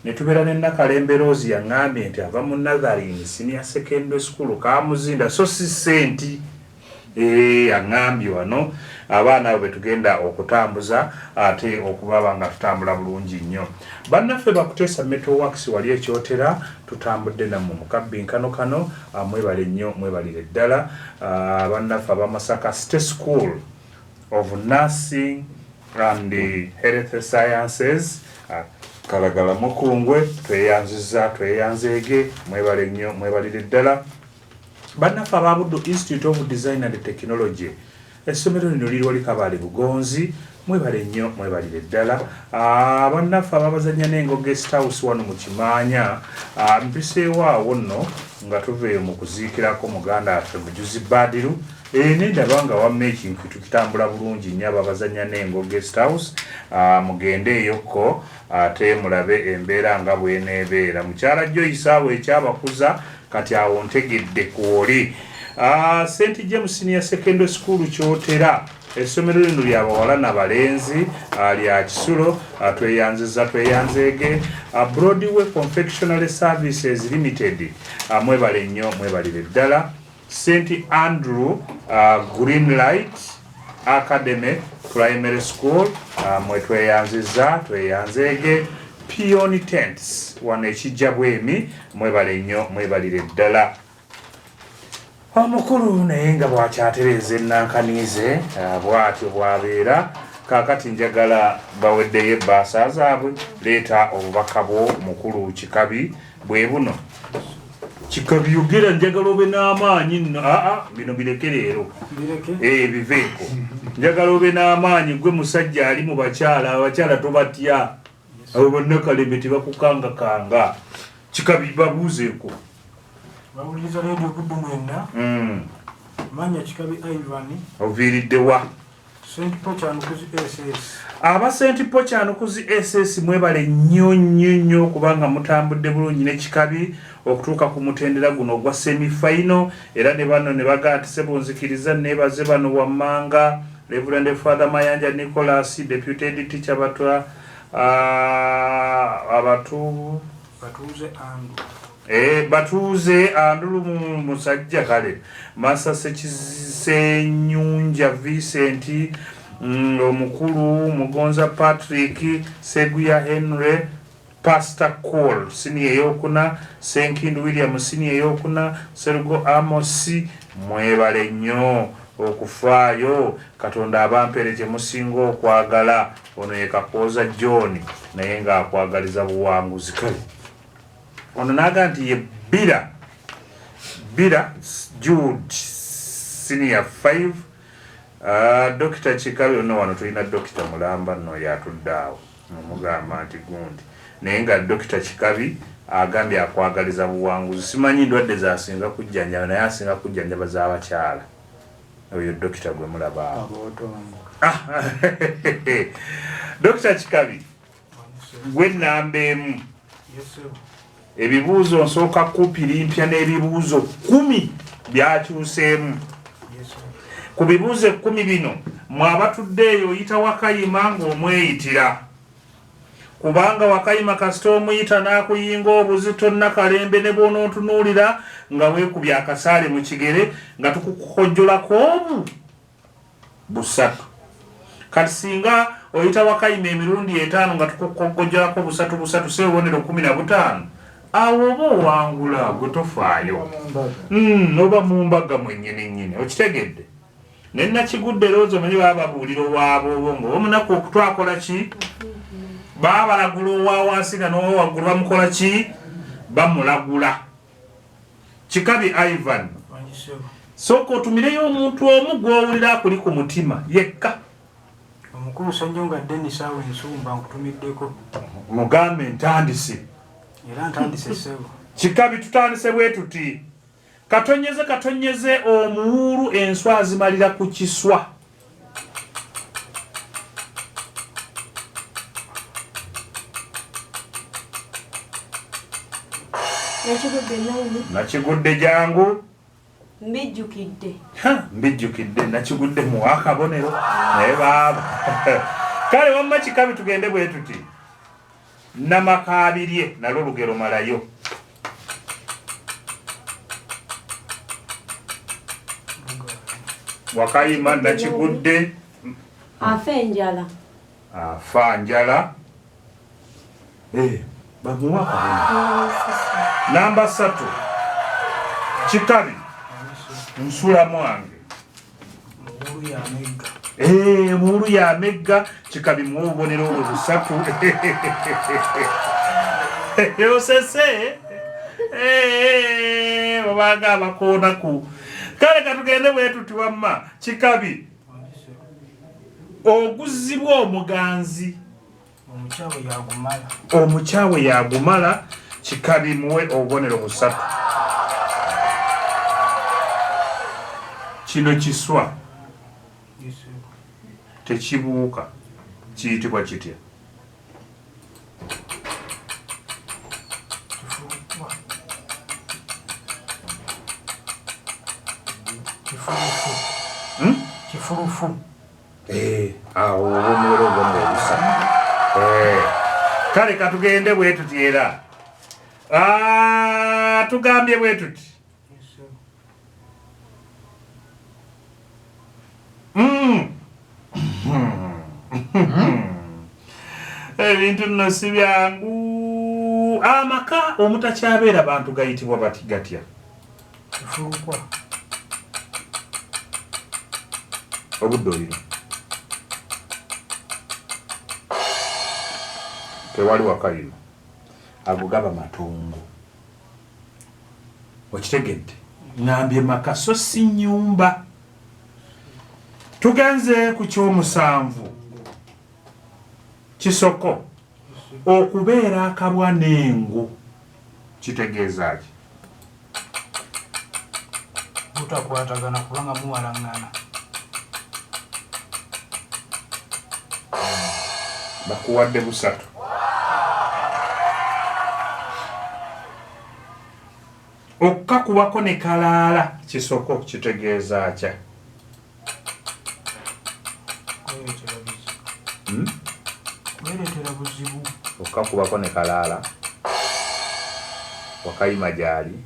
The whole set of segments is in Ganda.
Ne tubeera ne Nakalembe Rose yaŋŋambye nti ava mu Nazarene Senior Secondary School Kamuzinda so si senti. Aŋŋambye wano abaana abo betugenda okutambuza ate okubaba nga tutambula bulungi nnyo. Bannaffe Bakuteesa Metal Works wali ekyotera tutambudde nammwe mu kabbinkano kano, mwebale nnyo mwebalire ddala. Bannaffe aba Masaka City School of Nursing and Health Sciences Kalagala Mukungwe tweyanziza tweyanzeege mwebale nnyo mwebalire ddala. Bannaffe aba Buddu Institute of Design and Technology essomero lino liri wali Kabaale Bugonzi mwebale nnyo mwebalire ddala. Bannaffe ababazannya n'Engo Guest House wano mu Kimaanya, mpiseewo awo nno nga tuva eyo mu kuziikirako muganda waffe Mujuzi Badiru. Nendaba nga wamma ekintu tukitambula bulungi nnyo ababazannya n'Engo Guest House, mugende eyokko ate mulabe embeera nga bw'eneebeera. Mukyala Joyce awo ekyabakuza kati awo ntegedde kwoli. St James Senior Secondary School Kyotera, essomero lino lya bawala na balenzi, lya kisulo, tweyanziza tweyanzeege. Broadway Confectionery Services Limited, mwebale nnyo mwebalire ddala. St Andrew Greenlight Academy Primary School, mwe tweyanziza tweyanzeege. Peony Tents wano ekijja bwemi mwebale nnyo mwebalire ddala. Omukulu naye nga bw'akyatereeza ennankaniize bw'atyo bw'abeera. Kaakati njagala baweddeyo ebbaasa zaabwe, leeta obubaka bwo mukulu Kikabi bwe buno. Kikabi yogera, njagala obe n'amaanyi nno. Aa, bino bireke leero. Biveeko. Njagala obe n'amaanyi gwe musajja ali mu bakyala, abakyala tobatya. Abo bannakalembe tebakukangakanga. Kikabi babuuzeeko. Bawuliriza leediyo Buddu mwenna. Manya Kikabi Ivan. Oviiridde wa? St Paul Kyanukuzi SS. Aba St Paul Kyanukuzi SS mwebale nnyo nnyo nnyo kubanga mutambudde bulungi ne Kikabi okutuuka ku mutendera guno ogwa semi final, era ne bano ne bagaa nti sebo nzikiriza neebaze bano wammanga Reverend Father Mayanja Nicholas, Deputy Head Teacher batwa abatu Batuuze Andu. Batuuze Andulu musajja kale Masa Senyunja Vincent, omukulu Mugonza Patrick, Seguya Henry, Pastor Cole senior eyokuna, Senkindu William senior eyokuna, Serugo Amos, mwebale nnyo okufaayo. Katonda abampere kye musinga okwagala. Ono ye Kakooza John naye ng'akwagaliza buwanguzi. Kale ono n'aga nti ye Bira Bira Jude senior 5. Dokita Kikabi ono wano tulina Dokita Mulamba nno yatudde awo omugamba nti gundi, naye nga Dokita Kikabi agambye akwagaliza buwanguzi. Simanyi ndwadde z'asinga kujjanjaba naye asinga kujjanjaba z'abakyala. Oyo dokita gwe mulaba awo. Dokita Kikabi gwe nnamba emu. Ebibuuzo nsooka kupirimpya n'ebibuuzo 10 byakyuseemu. Ku bibuuzo 10 bino mwe abatudde eyo oyita Wakayima ng'omweyitira, kubanga Wakayima kasita omuyita n'akuyinga obuzito Nakalembe ne bw'onootunuulira nga weekubye akasaale mu kigere nga tukukojjolako obu busatu. Kati singa oyita Wakayima emirundi 5 nga tukukojjolako busatu busatu, si obubonero 15, awo oba owangula gwe tofaayo. Oba mu mbaga mwennyini nnyini, okitegedde? Ne nakigudde Rose omanyi baba babuulira owaaboobo ng'omunaku okutwakola ki? Baba balagula owa wansi nga n'owa waggulu bamukola ki? Bamulagula. Kikabi Ivan, sooka otumireyo omuntu omu gw'owulira akuli ku mutima yekka. Omukulu Ssenyonga Dennis awo ensumba nkutumiddeko. Mugambe ntandise. Era ntandise ssebo. Kikabi tutandise bwe tuti. Katonyeze katonyeze omuwuulu enswa azimalira ku kiswa. Nakigudde Naomi. Nakigudde jangu. Mbijjukidde. Mbijjukidde nakigudde muwa akabonero naye baaba. Kale wamma Kikabi tugende bwe tuti. Namakaabirye nalwo lugero malayo. Wakayima Nakigudde. Afa enjala. Afa njala. Eh, bamuwa akabonero. Namba 3. Kikabi. Nsula mwange. Eh, muwulu yamegga. Kikabi muwe obubonero obwo busatu. Osese. Eh, obanga abakoonaku. Kale katugende bwe tuti wamma. Kikabi. Oguzibwa omuganzi. Omukyawe yagumala. Omukyawe yagumala. Kikabi muwe obubonero busatu. Kino kiswa. Tekibuuka. Kiyitibwa kitya? Kifulufu. Kifulufu. Awo omuwero obubonero busatu. Kale katugende bwe tuti era. Tugambye bwe tuti. Ebintu nno si byangu. Amaka omutakyabeera bantu gayitibwa bati gatya? Kifulukwa. Obudde olina. Tewali wakayima. Ago gaba matongo. Okitegedde? Ngambye maka so si nnyumba. Tugenze ku ky'omusanvu. Kisoko. Okubeera akabwa n'engo kitegeeza ki? Butakwatagana kubanga muwalangana. Bakuwadde busatu. Okukakubako ne kalaala kisoko kitegeeza kya? Kwereetera buzibu. Okukakubako ne kalaala. Wakayima gy'ali.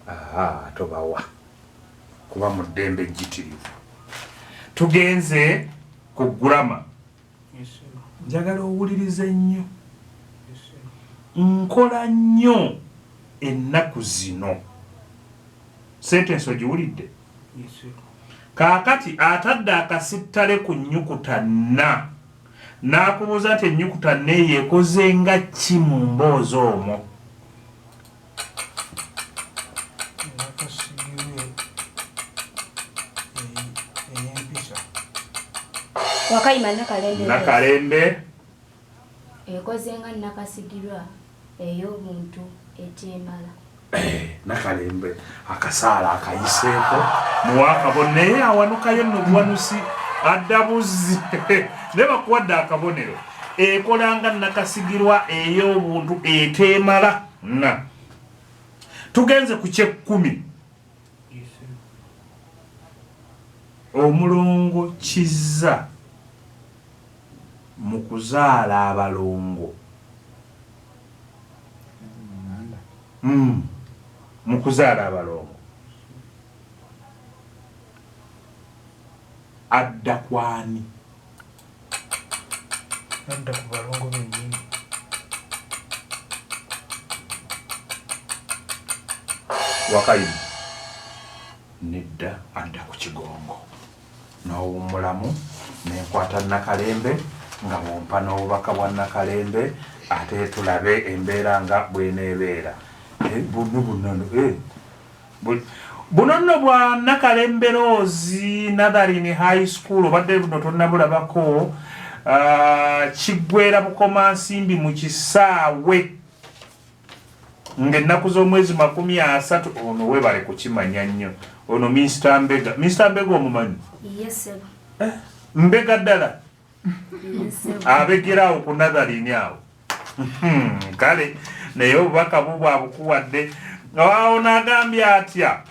Aha, tobawa. Kuba mu ddembe ejjitirivu. Tugenze ku gulama. Njagala owulirize nnyo. Nkola nnyo ennaku zino. Sentensi ogiwulidde? Kaakati atadde akasittale ku nnyukuta nna n'akubuuza nti ennyukuta nna eyo ekoze nga ki mu mboozi omwo? Wakayima Nakalembe. Nakalembe. Ekoze nga Nakasigirwa ey'obuntu eteemala. Nakalembe akasaala akayiseeko muwa akabonero naye awanukayo nno buwanusi adda buzzi naye bakuwadde akabonero. Ekola nga Nakasigirwa ey'obuntu eteemala. Na tugenze ku ky'ekkumi. Omulongo Kizza mu kuzaala abalongo. Mu kuzaala abalongo adda kwani? Adda ku balongo bennyini. Wakayima nedda, adda ku kigongo. N'owummulamu nenkwata Nakalembe nga bw'ompa n'obubaka bwa Nakalembe ate tulabe embeera nga bw'eneebeera. Buno buno, buno nno bwa Nakalembe Rose Natharine High School obadde buno tonnabulabako. Kiggwera Bukomansimbi mu kisaawe ng'ennaku z'omwezi 30. Ono weebale kukimanya nnyo. Ono Mr. Mbega. Mr. Mbega omumanyi? Yes, sir. Mbega ddala? Yes, sir. Abegera awo ku Natharine awo. Kale naye obubaka bubwa bukuwadde. Awo n'agambye atya?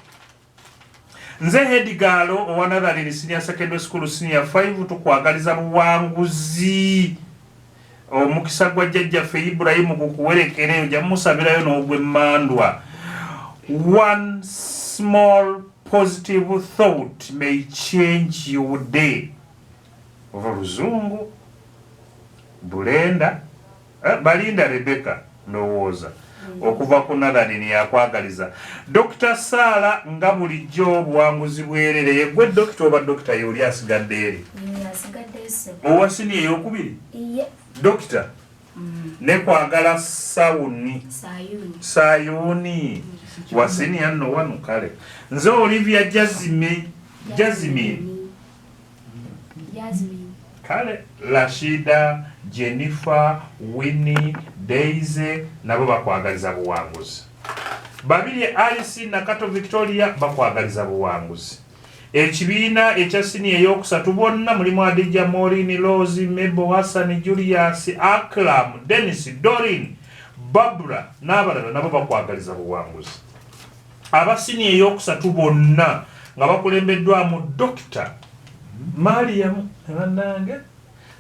Nze Hedigalo owa Natharine Senior Secondary School Senior 5 tukwagaliza buwanguzi. Omukisa gwa jjajjaffe Ibulayimu gukuwerekere, ojja musabirayo n'ogw'emmandwa. One small positive thought may change your day. Ova luzungu Bulenda, Balinda Rebecca ndowooza okuva ku Nathanin yakwagaliza. Dr. Saala nga bulijjo obuwanguzi bwerere. Yegwe dokita oba dokita yoli asigadde eri? Owa siniya eyokubiri? Dokita ne kwagala sawuni sayuni wa siniya nno wano. Kale nze Olivia Jazimi Jazimine. Kale Rashida, Jennifer, Winnie, Daisy nabo bakwagaliza buwanguzi. Babiri Alice Nakato Victoria bakwagaliza buwanguzi. Ekibiina ekya siniya eyokusatu bonna mulimu Adija, Maureen, Rose, Mebo, Hassan, Julius, Akram, Dennis, Dorin, Babra n'abalala nabo bakwagaliza buwanguzi. Aba siniya eyokusatu bonna nga bakulembeddwamu Dokita Mariam. Bannange,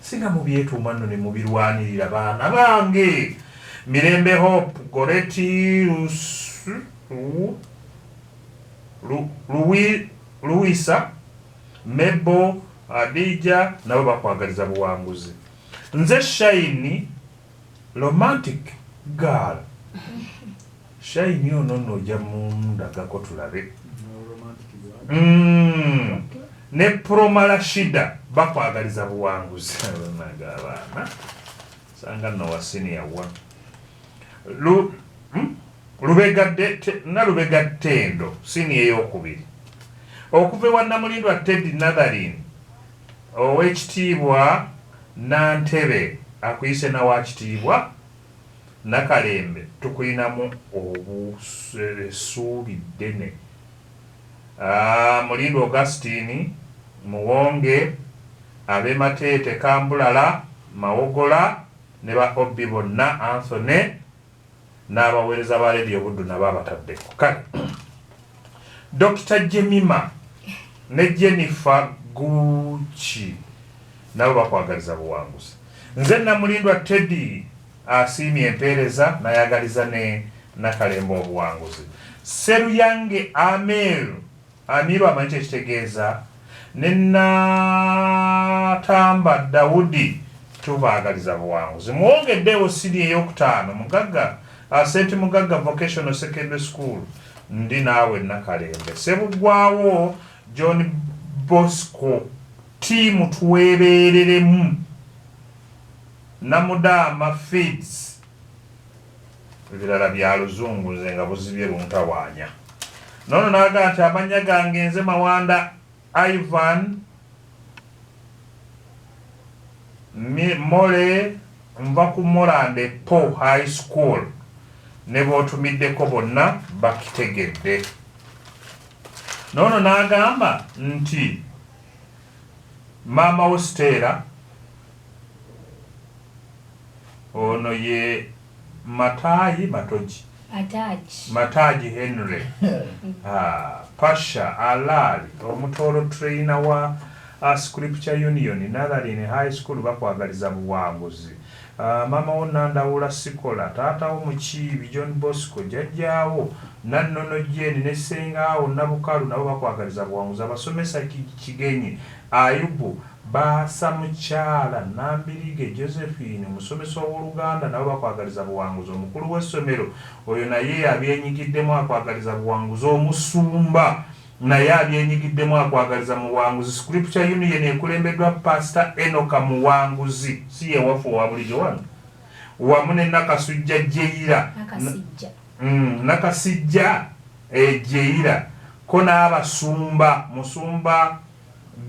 singa mubyetuuma nno ne mubirwanirira, baana bange. Mirembe Hope, Goreti Luwisa, Mebo, Adija nabo bakwagaliza buwanguzi. Nze Shine Romantic Girl. Shine ono nno ojja mundagako tulabe. Ne Promala Shida bakwagaliza buwanguzi. Bannange abaana sanga nno wa senior one. Lubega Ttendo siniya eyokubiri okuva ewa Namulindwa Teddy Natharin. Owekitiibwa Nantebe akuyise nawakitiibwa Nakalembe, tukuyinamu essuubi ddene. Mulindwa Augustine Muwonge, ab'e Mateete, Kambulala, Mawogola ne ba OB bonna, Anthony n'abaweereza ba Leediyo Buddu nabo abataddeko. Kale Dokita Jemima ne Jennifer Gucci nabo bakwagaliza buwanguzi. Nze Namulindwa Teddy asiimye empeereza n'ayagaliza ne Nakalembe obuwanguzi. Sseruyange Amiru, Amiru amanyi kye kitegeeza, ne Natamba Daudi tubaagaliza buwanguzi. Muwongeddeewo siniya eyokutaano Mugagga St Mugagga Vocational Secondary School ndi naawe Nakalembe. Ssebuggwawo John Bosco ttiimu twebeereremu Namudaama Feeds. Ebirala bya luzungu nze nga buzibye luntawaanya. N'ono n'agamba nti amannya gange nze Mawanda Ivan Mole nva ku Morande Po High School ne b'otumiddeko bonna bakitegedde. N'ono n'agamba nti maama wo Stella ono ye Matayi Matogi. Mataji. Mataji Henry. Pasha Alali omutoolo trainer wa Scripture Union Nathaline High School bakwagaliza buwanguzi. Maama wo Nandawula Sikola, taata wo Mukiibi John Bosco, jjajjaawo Nannono Jane ne ssengaawo Nabukalu nabo bakwagaliza buwanguzi. Abasomesa Kigenyi Ayubu, Baasa Mukyala Nambirige Josephine, omusomesa ow'Oluganda nabo bakwagaliza buwanguzi. Omukulu w'essomero oyo naye abyenyigiddemu akwagaliza buwanguzi. Omusumba naye abyenyigiddemu akwagaliza muwanguzi. Scripture Union ekulembeddwa Pastor Enoka Muwanguzi, si ye waffe owa bulijjo wano, wamu ne Nakasujja Jeira. Nakasijja. Nakasijja Jeira ko n'abasumba Musumba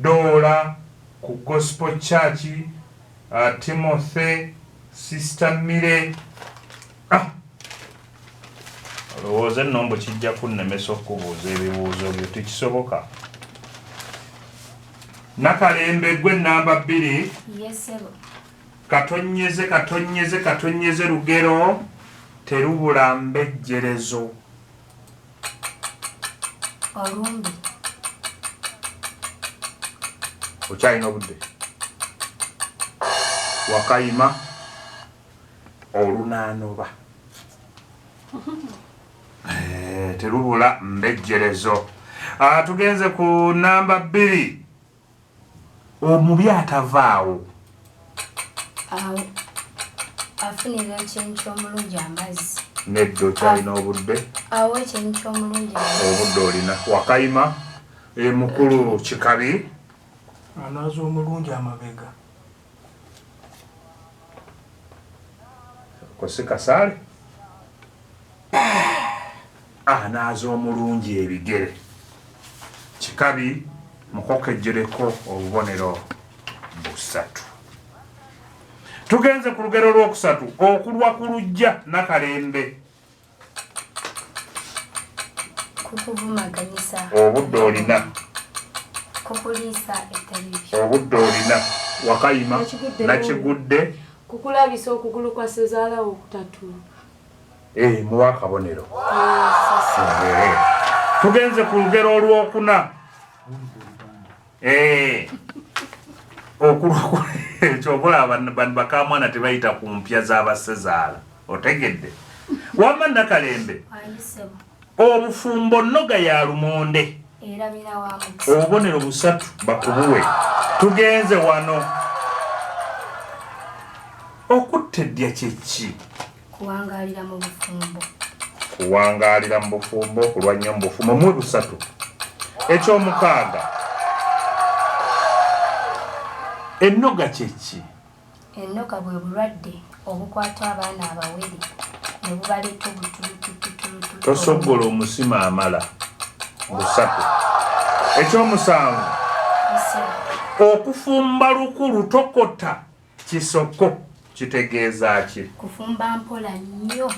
Doola ku Gospel Church, Timothy, Sister Mire. Olowooza nno mbu kijja kunnemesa okukubuuza ebibuuzo byo? Tekisoboka. Nakalembe gwe namba 2. Yes, ssebo. Katonyeze katonyeze katonyeze lugero terubula mbejjerezo. Olumbe. Okyalina obudde. Wakayima. Olunaanoba terubula mbejjerezo. Tugenze ku namba 2. Omubi atavaawo. Afunira ekyenyi ky'omulungi amazzi. Nedda, okyalina obudde. Awo ekyenyi ky'omulungi amazzi. Obudde olina. Wakayima mukulu Kikabi. Anaaza omulungi amabega. Kosi kasaale. Anaaza omulungi ebigere. Kikabi mukokejjereko obubonero 3. Tugenze ku lugero lwokusatu, okulwa ku luggya Nakalembe. Kukuvumaganyisa. Obudde olina. Kukuliisa etali. Obudde olina. Wakayima Nakigudde. Kukulabisa okugulu kwa ssezaala okutatu. Muwa akabonero. Tugenze ku lugero olwokuna. Okulwa ekyobola bakamwana tebayita ku mpya z'abassezaala. Otegedde? Wamma Nakalembe. Obufumbo nnoga ya lumonde. Obubonero 3 bakubuwe. Tugenze wano. Okutteddya kye ki? Kuwangaalira mu bufumbo. Kuwangaalira mu bufumbo, kulwa nnyo mu bufumbo. Muwe 3. Ekyomukaaga. Ennoga kye ki? Ennoga bwe bulwadde obukwata abaana abawere ne bubaleeta obutulutututulutu. Tosogola omusima amala. 3. Ekyomusanvu. Okufumba lukulu tokota kisoko kitegeeza ki? Kufumba mpola nnyo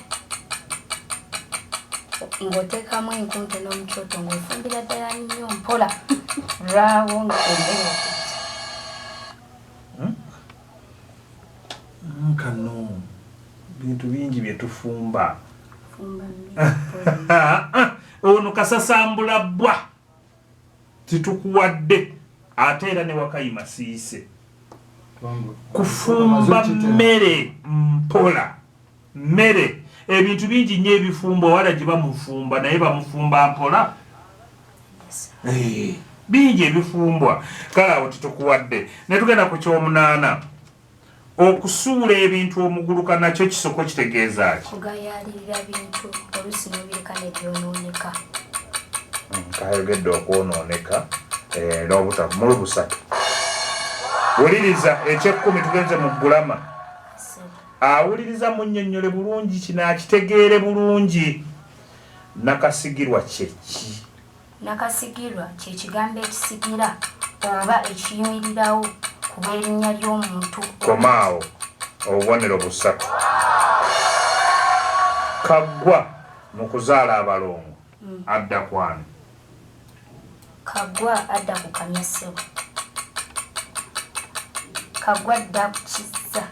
ng'oteekamu enku ntono mu kyoto ng'ofumbira ddala nnyo mpola lwawo nga emmere okujja. Kano bintu bingi bye tufumba. Ono kasasambula bbwa titukuwadde ate era ne Wakayima siise. Kufumba mmere mpola. Mmere ebintu bingi nnyo ebifumbwa wala gye bamufumba naye bamufumba mpola. Bingi ebifumbwa. Kale awo titukuwadde. Ne tugenda ku kyomunaana. Okusuula ebintu omuguluka nakyo kisoko kitegeeza ki? Kugayaalirira bintu oluusi n'obireka ne byonooneka. Kayogedde okwonooneka n'obutavu muli 3. Wuliriza eky'ekkumi tugenze mu ggulama. Awuliriza munnyonnyole bulungi kino akitegeere bulungi. Nakasigirwa kye ki? Nakasigirwa kye kigambo ekisigira oba ekiyimirirawo ku bw'erinnya ly'omuntu. Komaawo obubonero 3. Kaggwa mu kuzaala abalongo adda kwani? Kaggwa adda ku Kamya ssebo. Kaggwa adda ku Kizza.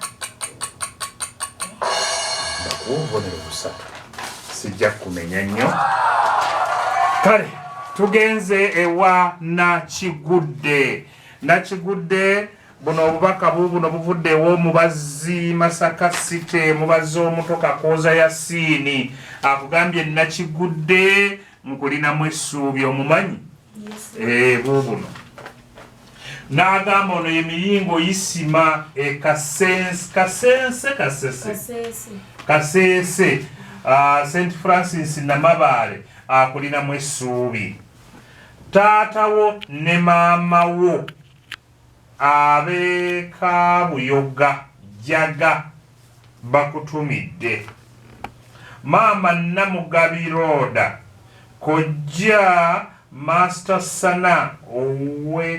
Obubonero 3. Sijja kumenya nnyo. Kale tugenze ewa Nakigudde. Nakigudde buno obubaka buubuno buvudde ew'omubazzi Masaka City, mubazzi omuto Kakooza Yasiini akugambye Nakigudde nkulinamu essuubi. Omumanyi? Buubuno. N'agamba ono ye Miyingo Isima e Kasense Kasese St Francis Namabaale akulinamu essuubi. Taatawo ne maama wo ab'e Kabuyoga Jaga bakutumidde. Maama Namugabi Roda, kojja Master Sana ow'e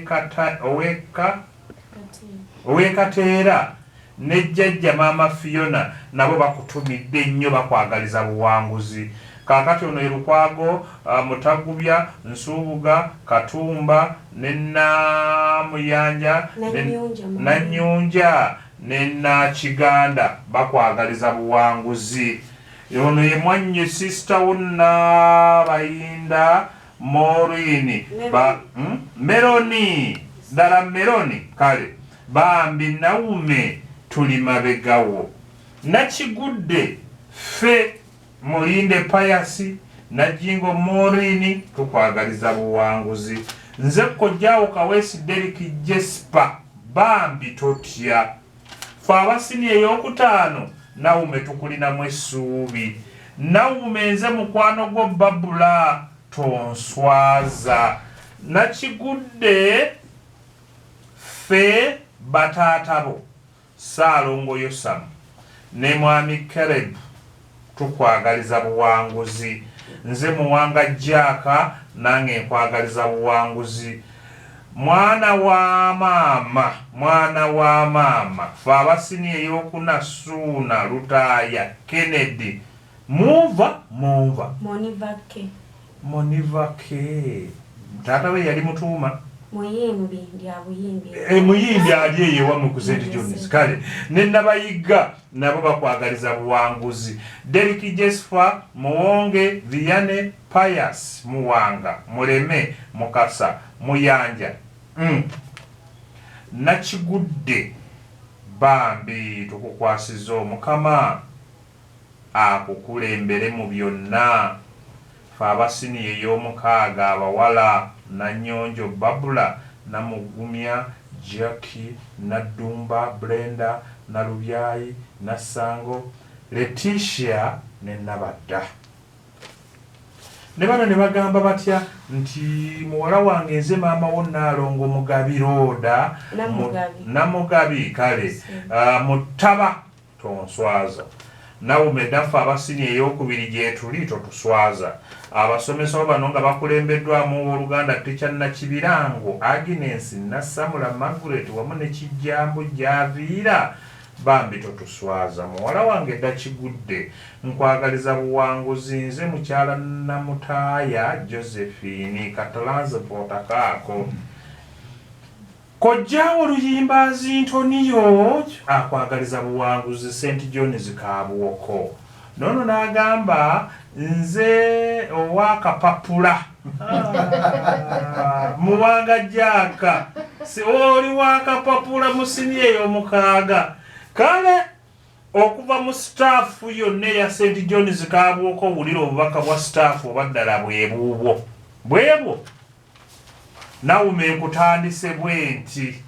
Kateera ne jjajja Maama Fiona nabo bakutumidde nnyo, bakwagaliza buwanguzi. Kaakati ono ye Lukwago Mutagubya Nsubuga Katumba ne Namuyanja Nanyunja ne Nakiganda bakwagaliza buwanguzi. Ono ye mwannyo sister wo Nabayinda Maureen Meloni ddala Meloni. Kale bambi Nawume tuli mabegawo. Nakigudde ffe Mulinde Pius, Najjingo Maureen tukwagaliza buwanguzi. Nze kojjaawo Kaweesi Derrick Jesper bambi totya. Ffe aba siniya ey'okutaano Naume tukulinamu essuubi. Naume nze mukwano gwo Babula tonswaza. Nakigudde ffe bataata bo Ssaalongo Yosamu ne Mwami Caleb tukwagaliza buwanguzi. Nze Muwanga Jack nange nkwagaliza buwanguzi. Mwana wa maama, mwana wa maama, ffe aba siniya ey'okuna Ssuuna Lutaaya Kennedy Munva, Munva. Moniva K. Moniva K. Taata we yali mutuuma. Muyimbi lya buyimbi. E, muyimbi ali eyo ewammwe ku St. John's. Kale ne Nabayigga nabo bakwagaliza buwanguzi. Derrick Jesfa, Muwonge, Vianney, Pius, Muwanga, Muleme, Mukasa, Muyanja. Nakigudde bambi tukukwasiza Omukama. Akukulembere mu byonna. Ffe aba siniya ey'omukaaga abawala, Nanyonjo Babula, Namugumya Jackie, Naddumba Brenda, Nalubyayi, Nassango Leticia ne Nabadda. Ne bano ne bagamba batya nti muwala wange nze maama wo Nnaalongo Mugabi Rhoda Namugabi. Namugabi kale Muttaba Tonswaza. Naume naffe aba siniya eyokubiri gyetuli totuswaza. Abasomesa bo bano nga bakulembeddwamu owoluganda Teacher Nakibirango Agnes, Nassamula Margaret wamu ne Kijjambu Gyaviira bambi totuswaza. Muwala wange Dakigudde nkwagaliza buwanguzi nze mukyala Namutaaya Josephine ka transport kaako. Kojjaawo Luyimbaazi Ntoniyo akwagaliza buwanguzi St John's Kabuwoko. N'ono n'agamba nze ow'akapapula. Ah, Muwanga Jaaka si oli w'akapapula mu siniya ey'omukaaga. Kale okuva mu sitaafu yonna eya St John's Kabuwoko wulira obubaka bwa sitaafu oba ddala bwe buubwo. Bwebwo. Nawume nkutandise bwenti.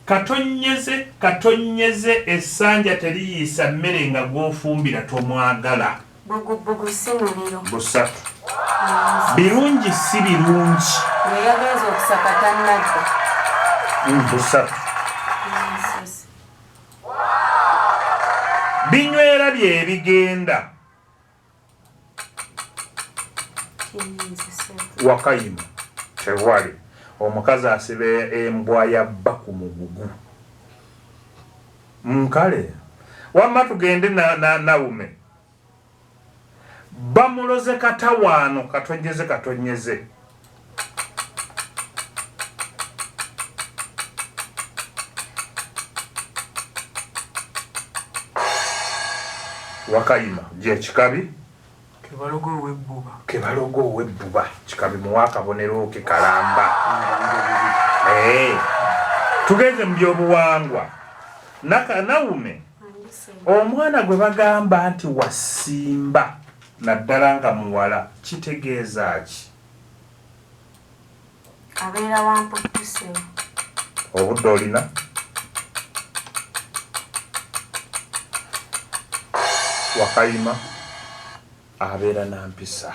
Katonnyeze katonnyeze essanja teriyiisa mmere nga gw'ofumbira tomwagala. Bbugubugu si muliro. Busatu. Birungi si birungi. Nga yagenze okusaka tannadda. Busatu. Binywera bye bigenda. Wakayima tewali omukazi asiba embwa ya bba ku mugugu. Nkale wamma tugende na Naume bamuloze katawaano katonyeze katonyeze. Wakayima gye kikabi Kebalogo ow'ebbuba. Kebalogo ow'ebbuba kikabi muwa akabonero ke kalamba. Tugenze mu byobuwangwa. Naume omwana gwe bagamba nti wasimba naddala nga muwala kitegeeza ki? Abeera wamputuse. Obudde olina? Wakayima abeera na mpisa.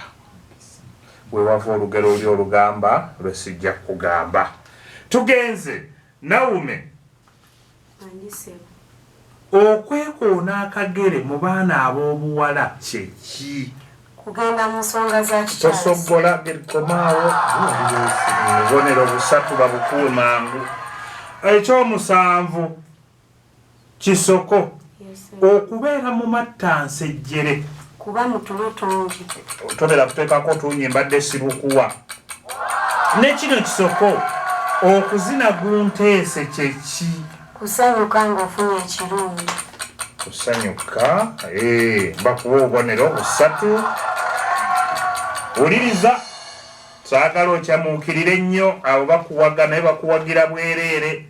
Wewava olugero oli olugamba lwe sijja kugamba. Tugenze Naume. Okwekoona akagere mu baana ab'obuwala kye ki? Kugenda mu nsonga za kikyasi. Tosobola komaawo. Obubonero busatu babukuwe mangu. Ekyomusanvu kisoko. Okubeera mu mattansejjere. Kuba mu tulo tungi. Totera kuteekako tungi mbadde sibukuwa. Ne kino kisoko okuzina gunteese kye ki? Kusanyuka ng'ofunye ekirungi. Kusanyuka, bakuwa obubonero busatu. Wuliriza, saagala okyamuukirire nnyo abo bakuwaga naye bakuwagira bwereere.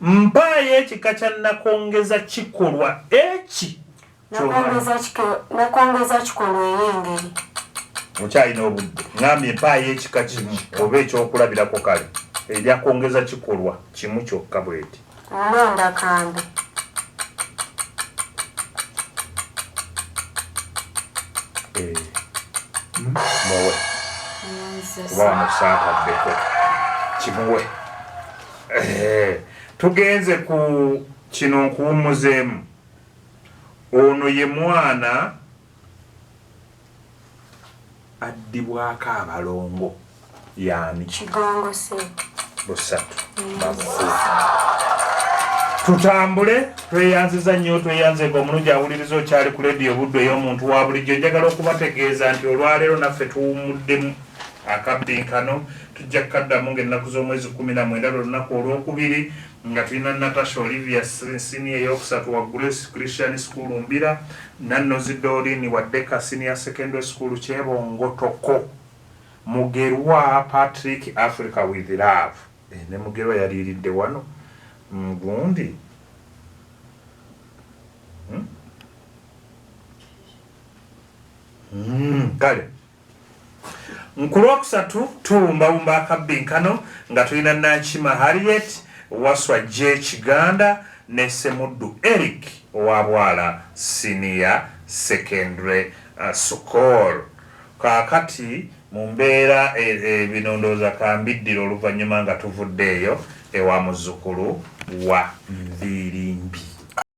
Mpaayo ekika kya nakongeza kikolwa eki Nakongeza kikolwa ey'engeri. Okyalina obudde. Ŋambye mpaayo ekika kimu oba ekyokulabirako kale eryakwongeza kikolwa kimu kyokka bweti. Nnondakambe. Eh, muwe kuba wano saataddeko kimuwe. Eh, tugenze ku kino nkuwummuzeemu. Ono ye mwana addibwako abalongo yaani? Kigongo Seeka. Busatu bafu. Tutambule tweyanziza nnyo tweyanzega omulungi awuliriza okyali ku leediyo Buddu ey'omuntu wa bulijjo. Njagala okubategeeza nti olwaleero naffe tuwummuddemu akabbinkano tujja kukaddamu ng'ennaku z'omwezi 19 lwe lunaku olwokubiri nga tulina Natasha Olivia senior eyokusatu wa Grace Christian School Mbira, Nannozi Doreen wa Deka Senior Secondary School Kyebongotoko, Mugerwa Patrick Africa with Love. Eh, ne Mugerwa yaliiridde wano gundi Kale ku lwokusatu tuwumbawumba akabbinkano nga tulina Nankima Harriet Waswa J Kiganda ne Semuddu Eric owa Bwala Senior Secondary School. Kaakati mu mbeera bino ndowooza kambiddire oluvannyuma nga tuvudde eyo ewa muzzukulu wa Nviirimbi.